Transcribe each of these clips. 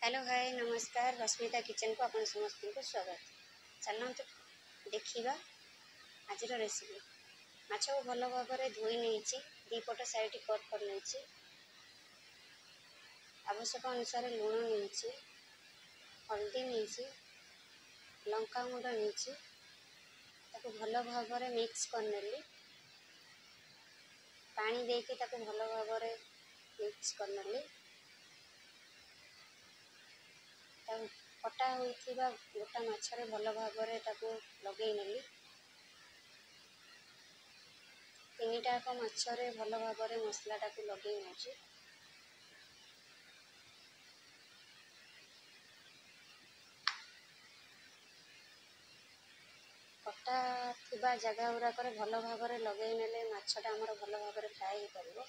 Hello hi, ନମସ୍କାର। ରଶ୍ମିତା କିଚେନ୍କୁ ଆପଣ ସମସ୍ତଙ୍କୁ ସ୍ୱାଗତ। ଚାଲନ୍ତୁ ଦେଖିବା ଆଜିର ରେସିପି। ମାଛକୁ ଭଲ ଭାବରେ ଧୋଇ ନେଇଛି, ଦୁଇ ପଟ ସାଇଡ଼୍ କଟ୍ କରି ନେଇଛି। ଆବଶ୍ୟକ ଅନୁସାରେ ଲୁଣ ନେଇଛି, ହଳଦୀ ନେଇଛି, ଲଙ୍କା ଗୁଣ୍ଡ ନେଇଛି। ତାକୁ ଭଲ ଭାବରେ ମିକ୍ସ କରିନେଲି। ପାଣି ଦେଇକି ତାକୁ ଭଲ ଭାବରେ ମିକ୍ସ କରିନେଲି। ତାକୁ କଟା ହୋଇଥିବା ଗୋଟା ମାଛରେ ଭଲ ଭାବରେ ତାକୁ ଲଗେଇ ନେଲି। ତିନିଟା ଯାକ ମାଛରେ ଭଲ ଭାବରେ ମସଲାଟାକୁ ଲଗେଇ ନେଉଛି। କଟା ଥିବା ଜାଗା ଗୁଡ଼ାକରେ ଭଲ ଭାବରେ ଲଗେଇ ନେଲେ ମାଛଟା ଆମର ଭଲ ଭାବରେ ଫ୍ରାଏ ହେଇପାରିବ।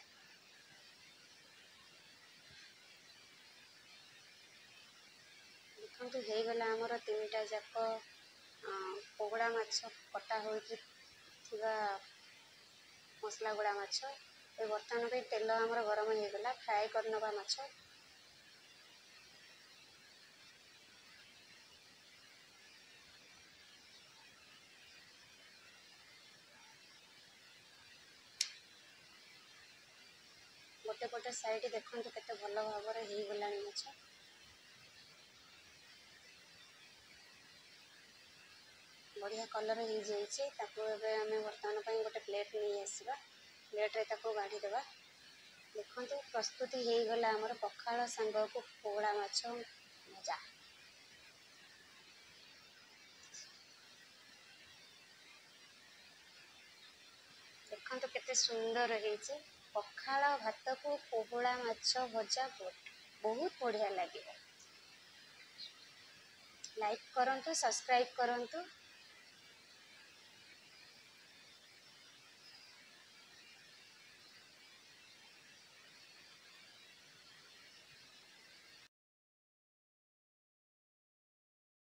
ଦେଖନ୍ତୁ, ହେଇଗଲା ଆମର ତିନିଟା ଯାକ ପୋଗଳା ମାଛ, କଟା ହୋଇକି ଥିବା ମସଲା ଗୋଳା ମାଛ। ଏ ବର୍ତ୍ତମାନ ପାଇଁ ତେଲ ଆମର ଗରମ ହେଇଗଲା, ଫ୍ରାଏ କରିନେବା ମାଛ। ଗୋଟେ ପଟେ ସାଇଡ଼୍ ଦେଖନ୍ତୁ କେତେ ଭଲ ଭାବରେ ହେଇଗଲାଣି ମାଛ। ବଢ଼ିଆ କଲର୍ ହେଇଯାଇଛି। ତାକୁ ଏବେ ଆମେ ବର୍ତ୍ତମାନ ପାଇଁ ଗୋଟେ ପ୍ଲେଟ୍ ନେଇ ଆସିବା, ପ୍ଲେଟ୍ରେ ତାକୁ ବାଢ଼ିଦେବା। ଦେଖନ୍ତୁ, ପ୍ରସ୍ତୁତି ହେଇଗଲା ଆମର ପଖାଳ ସାଙ୍ଗକୁ ପୋହଳା ମାଛ ଭଜା। ଦେଖନ୍ତୁ କେତେ ସୁନ୍ଦର ହେଇଛି। ପଖାଳ ଭାତକୁ ପୋହଳା ମାଛ ଭଜା ବହୁତ ବଢ଼ିଆ ଲାଗିବ। ଲାଇକ୍ କରନ୍ତୁ, ସବସ୍କ୍ରାଇବ୍ କରନ୍ତୁ।